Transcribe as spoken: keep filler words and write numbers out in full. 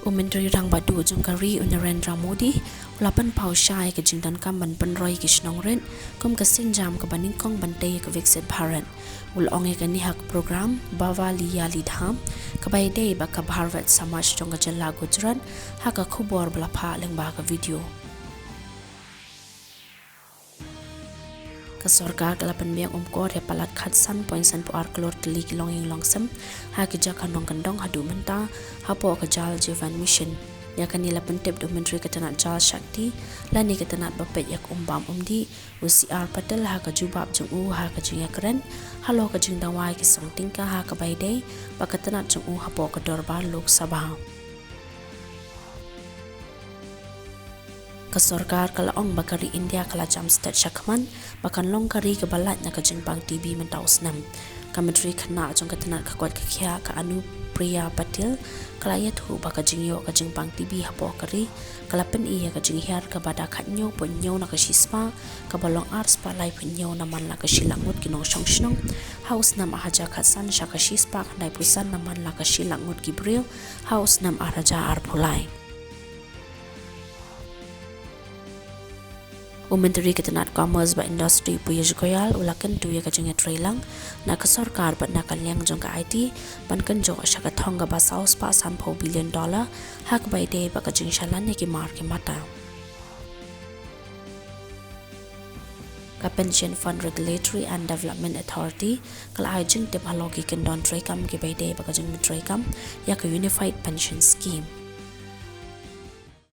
U Myntri Rangbah Duh jong ka ri, u Narendra Modi, u la pynpaw shai ïa ka jingdonkam ban pynroi ïa ki shnong rit kum ka sienjam kaba nyngkong ban tei ïa ka Viksit Bharat. U la ong ïa kane ha ka program Bawaliya Lidham, kaba ïadei bad ka Bharwet Samaj jong ka jylla Gujarat, ha ka khubor ba la phah lyngba ka video. Ka sorkar ka la pynbiang umkor ïa palat khatsan point san phew ar klur tylli ki longïing longsem ha ki jaka nongkyndong haduh mynta hapoh ka Jal Jeevan Mission. Ïa kane la pyntip da u Myntri ka tnat Jal Shakti lane ka tnat ba peit ïa ka um bam um dih, u C R Patil, ha ka jubab jong u ha ka jingïakren halor ka jingdawa ïa ki song tyngka ha kaba ïadei bad ka tnat jong u hapoh ka Dorbar Lok Sabha. Ka sorkar ka la ong ba ka ri India ka la jam stet shakhmat ba kan long ka ri kaba lait na ka jingpang T B mynta u snem. Ka Myntri Khynnah jong ka tnat ka koit ka khiah, ka Anupriya Patil, ka la ïathuh ba ka jingïoh ka jingpang T B hapoh ka ri ka la pyni ïa ka jinghiar kaba da khathynñiew point hynñiew na ka shispah, kaba long ar spah lai point hynñiew na man la ka shi lak ngut ki nongshong shnong ha u snem ar hajar khatsan, sha ka shispah khyndai phew san na man la ka shi lak ngut ki briew ha u snem ar hajar arphew lai. U Myntri ka tnat Commerce bad Industry, Piyush Goyal, u la kyntu ïa ka jingïatreilang na ka sorkar bad na ka liang jong ka I T ban kynjoh sha ka thong kaba saw spah san phew billion dollar ha kaba ïadei bad ka jingshalan ïa ki mar ki mata. Ka Pension Fund Regulatory and Development Authority ka la ai jingtip halor ki kyndon treikam kiba ïadei bad ka jingpyntreikam ïa ka Unified Pension Scheme.